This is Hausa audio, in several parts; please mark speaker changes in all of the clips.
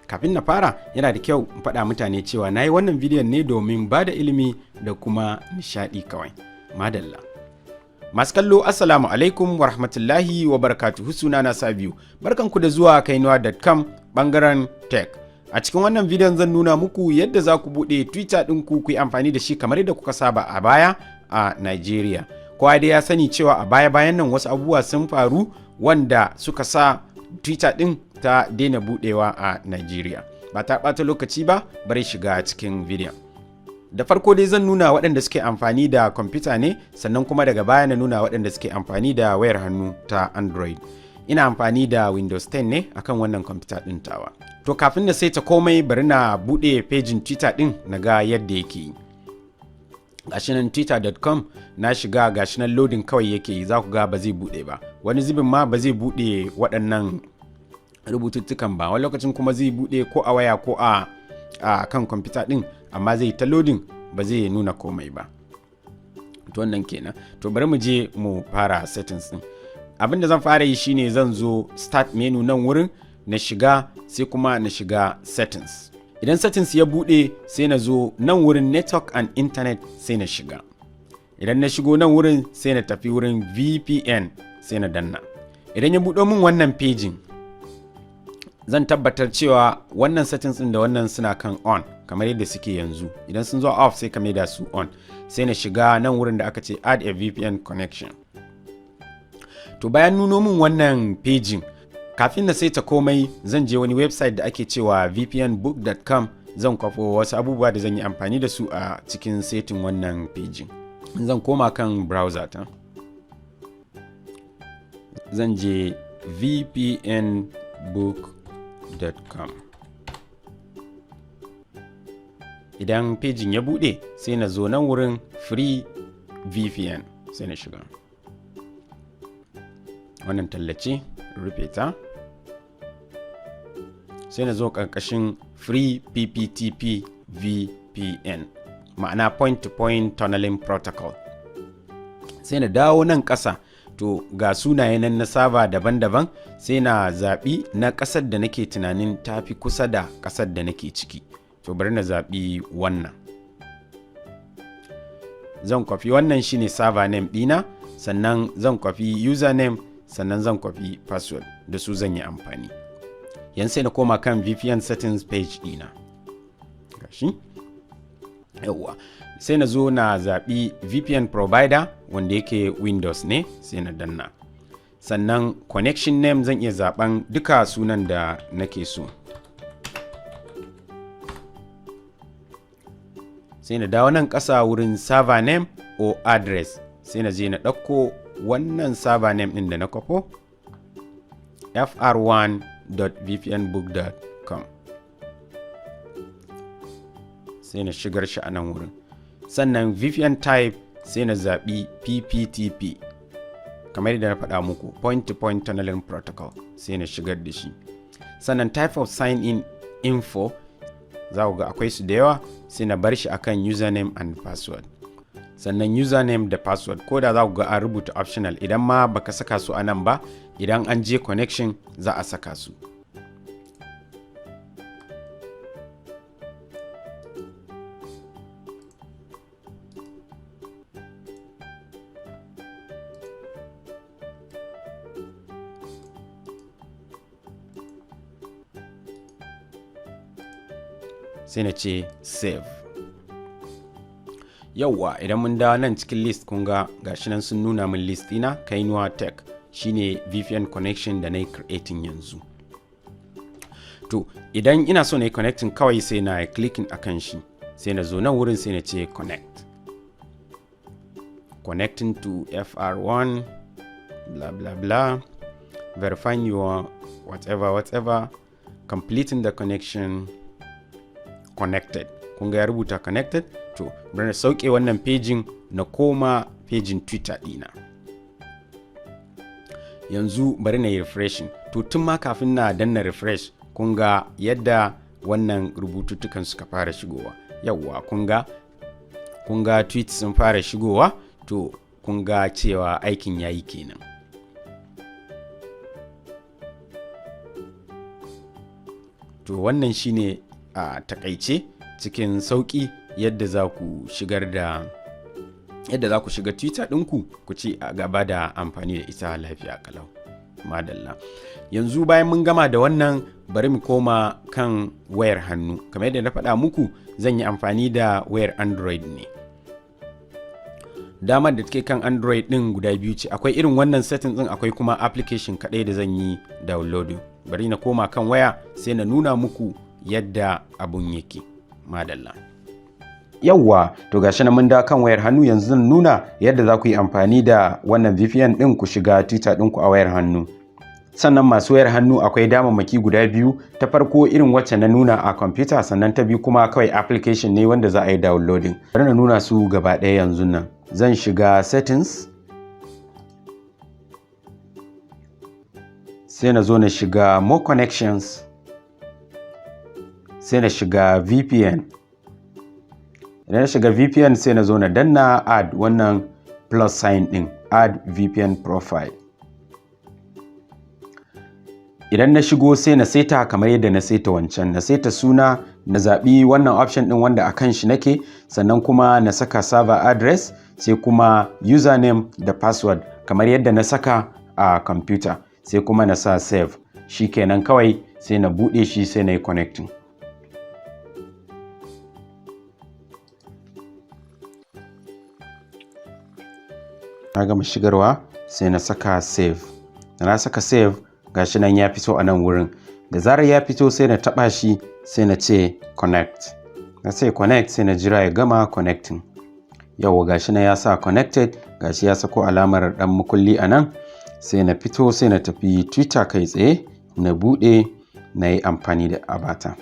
Speaker 1: Kafin na fara, yana da kyau in faɗa mutane cewa na yi wannan bidiyon ne domin ba da ilimi da kuma nishaɗi kawai. Madalla. Masu kallo, Assalamu alaikum wa rahmatullahi wa barakatuhu. Suna na Sabiu. Barkanku da zuwa kainuwa.com bangaren tech. A cikin wannan bidiyon zan nuna muku yadda za ku buɗe Twitter ɗinku ku yi amfani da shi kamar yadda kuka saba a baya a Nigeria. Kowa dai ya sani cewa a baya-bayan nan wasu abubuwa sun faru wanda suka sa Twitter ɗin ta daina buɗewa a Nigeria. Ba ta ɓata lokaci ba, bari shiga cikin bidiyon. Da farko dai zan nuna waɗanda suke amfani da kwamfuta ne, sannan kuma daga baya na nuna waɗanda suke amfani da wayar hannu ta Android. Ina amfani da Windows 10 ne akan wannan kwamfuta ɗin tawa. To, kafin na saita komai, bari na buɗe pejin Twitter ɗin na ga yadda yake yi. Gashi nan twitter.com na shiga, gashi nan loading kawai yake yi. Za ku ga ba zai buɗe ba. Wani zubin ma ba zai buɗe waɗannan rubututtukan ba, wani lokacin kuma zai buɗe ko a waya ko a kan kwamfuta ɗin, amma zai ta loading, ba zai nuna komai ba. To, wannan kenan. To, bari mu je mu fara settings din. Abinda zan fara yi shine zan zo start menu nan wurin na shiga, sai kuma na shiga settings. Idan settings ya bude, sai na zo nan wurin network and internet, sai na shiga. Idan na shigo nan wurin, sai na tafi wurin VPN, sai na danna. Idan ya buɗo min wannan pejin, zan tabbatar cewa wannan settings din da wannan suna kan on kamar yadda suke yanzu. Idan sun zo off, sai ka maida su on. Sai na shiga nan wurin da aka ce add a VPN connection. To, bayan nuno min wannan pejin, kafin na saita komai, zan je wani website da ake cewa vpnbook.com. Zan kwafo wasu abubuwa da zan yi amfani da su a cikin setting wannan pejin. Zan koma kan browser ta, zan je vpnbook.com. Idan pejin ya bude, sai na zo nan wurin free VPN, sai na shiga. Wannan tallace, rufe ta. Sai na zo ƙarƙashin free PPTP VPN, ma'ana point to point tunneling protocol. Sai na dawo nan ƙasa. To, ga sunaye nan na server daban-daban, sai na zaɓi na ƙasar da nake tunanin tafi kusa da ƙasar da nake ciki. To, bari na zaɓi wannan. Zan kwafi wannan, shine server name ɗina. Sannan zan kwafi username, sannan zan kwafi password, da su zan yi amfani. Yanzu sai na koma kan VPN settings page ɗina. Gashi, yawwa. Sai na zo na zaɓi VPN provider, wanda yake Windows ne, sai na danna. Sannan connection name, zan iya zaɓen duka sunan da nake so. Sai na dawo nan ƙasa wurin server name or address, sai na je na ɗauko wannan server name ɗin da na kwafo, fr1.vpnbook.com, sai na shigar shi a nan wurin. Sannan VPN type, sai na zaɓi PPTP, kamar yadda na faɗa muku, point to point tunneling protocol, sai na shigar da shi. Sannan type of sign in info, za ku ga akwai su da yawa, sai na bar shi akan username and password. Sannan username da password, ko da za ku ga an rubuta optional, idan ma baka saka su a nan ba, idan an je connection za a saka su. Sai na ce save. Yauwa, idan mun dawo nan cikin list, kun ga gashi nan sun nuna min list ɗina, Kainuwa Tech shine VPN connection da na yi creating yanzu. To, idan ina so na yi connecting kawai, sai na clicking akan shi, sai na zo nan wurin, sai na ce connect. Connecting to FR1, blah blah blah, verifying your whatever whatever, completing the connection, connected. Kun ga ya rubuta connected. To, bari na sauke wannan pejin, na koma pejin Twitter dina. Yanzu bari na yi refreshing. To, tun ma kafin na danna refresh, kun ga yadda wannan rubututtukan suka fara shigowa. Yawwa, kun ga tweets sun fara shigowa. To, kun ga cewa aikin yayi kenan. To wannan shine a takaice cikin sauƙi yadda za ku shigar da yadda za ku shiga Twitter ɗinku ku ci a gaba da amfani da ita lafiya kalau. Madalla. Yanzu bayan mun gama da wannan, bari mu koma kan wayar hannu. Kamar yadda na faɗa muku, zan yi amfani da wayar Android ne. Damar da take kan Android ɗin guda biyu ce: akwai irin wannan setting ɗin, akwai kuma application kaɗai da zan yi downloading. Bari na koma kan waya sai na nuna muku yadda abun yake. Madalla. Yawwa, to gashi na mun da kan wayar hannu. Yanzu zan nuna yadda za ku yi amfani da wannan VPN ɗin ku shiga Twitter ɗinku a wayar hannu. Sannan masu wayar hannu, akwai damammaki guda biyu: ta farko irin wacce na nuna a kwamfuta, sannan ta biyu kuma kawai application ne wanda za a yi downloading. Bari na nuna su gaba ɗaya. Yanzu nan zan shiga settings, sai na zo na shiga more connections, sai na shiga VPN. Idan na shiga VPN, sai na zo na danna add, wannan plus sign din, add VPN profile. Idan na shigo, sai na saita kamar yadda na saita wancan. Na saita suna, na zaɓi wannan option ɗin wanda a kan shi nake, sannan kuma na saka server address, sai kuma username da password kamar yadda na saka a computer, sai kuma na sa save. Shikenan kawai, sai na buɗe shi, sai na yi connecting. Na gama shigarwa, sai na saka save. Da na saka save, gashi nan ya fito a nan wurin. Da zarar ya fito, sai na taba shi, sai na ce connect. Na ce connect, sai na jira ya gama connecting. Yauwa, gashi nan ya sa connected, gashi ya sako alamar dan mukulli a nan. Sai na fito, sai na tafi Twitter kai tsaye, na bude, na yi amfani da abata.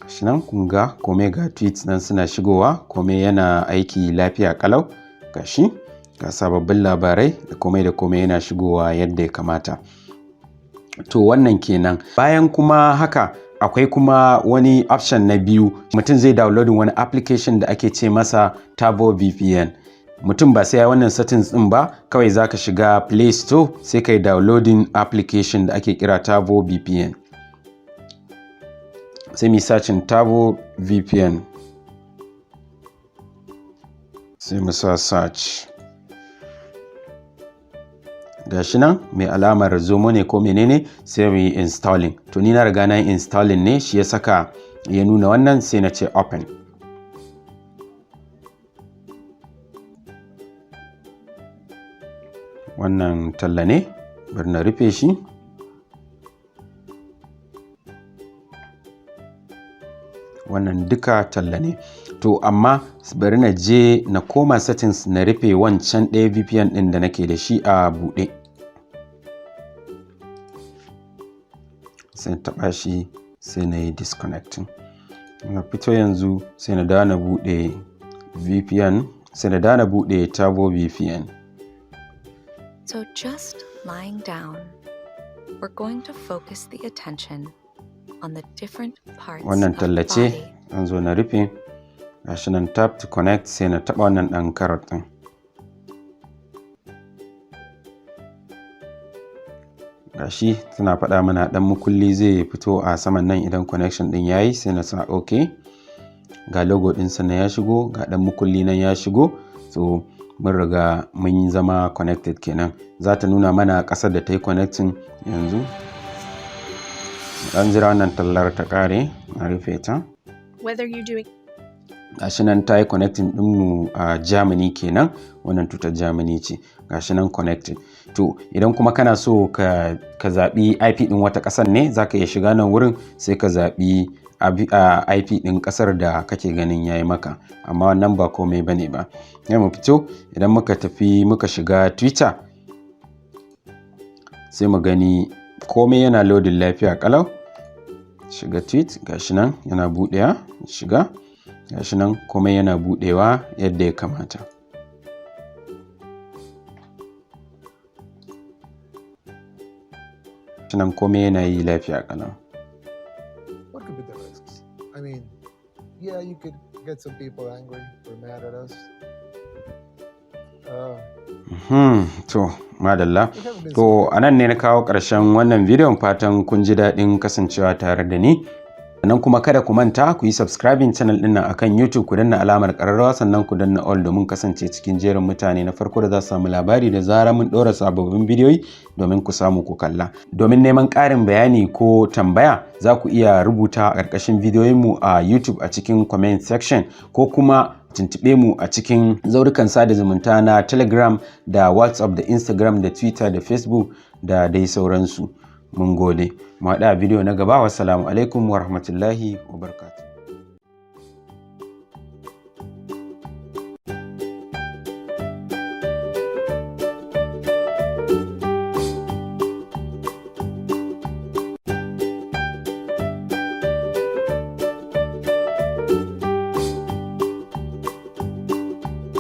Speaker 1: Gashi nan kun ga kome, ga tweets nan suna shigowa, kome yana aiki lafiya kalau. Gashi ga sababbin labarai da komai da komai yana shigowa yadda ya kamata. To wannan kenan. Bayan kuma haka, akwai kuma wani option na biyu. Mutum zai downloading wani application da ake ce masa Turbo VPN. Mutum ba sai ya wannan settings din ba, kawai zaka shiga Play Store, sai kai downloading application da ake kira Turbo VPN. Sai mu searching Turbo VPN, sai mu sa search. Gashi nan mai alamar zomo ne ko menene, sai mu yi installing. To ni na riga na yi installing ne, shi ya saka ya nuna wannan. Sai na ce open. Wannan talla ne, bari na rufe shi. Wannan duka talla ne. To amma bari na je na koma settings, na rufe wancan ɗaya VPN ɗin da nake da shi a buɗe. Sai na taɓa shi, sai na yi disconnecting, na fito. Yanzu sai na dawo na buɗe VPN, sai na dawo na buɗe Turbo VPN.
Speaker 2: So, just lying down, we're going to focus the attention on the different parts
Speaker 1: Wannan
Speaker 2: of the
Speaker 1: tallace.
Speaker 2: body.
Speaker 1: An zo na rufe. Gashi nan, tap to connect, sai na taɓa wannan ɗan carrot ɗin. Gashi tana faɗa mana ɗan mukulli zai fito a saman nan idan connection ɗin yayi. Sai na sa ok. Ga logo ɗinsa na ya shigo, ga ɗan mukulli nan ya shigo. So mun riga mun yi zama connected kenan. Za ta nuna mana ƙasar da ta yi connecting. Yanzu ɗan jira wannan tallar ta ƙare, na rufe ta.
Speaker 3: Whether you're doing
Speaker 1: Gashi nan ta yi connecting ɗinmu a Germany kenan. Wannan tutar Germany ce. Gashi nan connected. To idan kuma kana so ka zaɓi IP ɗin wata ƙasar ne, za ka iya shiga nan wurin, sai ka zaɓi IP ɗin ƙasar da kake ganin ya yi maka. Amma wannan ba komai bane ba. Sai mu fito. Idan muka tafi muka shiga Twitter, sai mu gani komai yana loading lafiya kalau. Shiga tweet, gashi nan yana buɗewa. Shiga, gashi nan komai yana buɗewa yadda ya kamata. Gashi nan komai yana yi lafiya kalau.
Speaker 4: What could be the risks? I mean, yeah, you could get some people angry or mad at us.
Speaker 1: To, madalla.
Speaker 4: We haven't been
Speaker 1: To, a nan ne na kawo ƙarshen wannan bidiyon. Fatan kun ji daɗin kasancewa tare da ni. Sannan kuma kada ku manta ku yi subscribing channel ɗin nan akan YouTube, ku danna alamar ƙararrawa, sannan ku danna all domin kasance cikin jerin mutane na farko da za su samu labari da zarar mun ɗora sababbin bidiyoyi domin ku samu ku kalla. Domin neman ƙarin bayani ko tambaya, za ku iya rubuta a ƙarƙashin bidiyoyinmu a YouTube a cikin comment section, ko kuma tuntuɓe mu a cikin zaurukan sada zumunta na Telegram da WhatsApp da Instagram da Twitter da Facebook da dai sauransu. Mun gode. Mu haɗu a bidiyo na gaba. Wassalamu alaikum wa rahmatullahi wa barakatuh.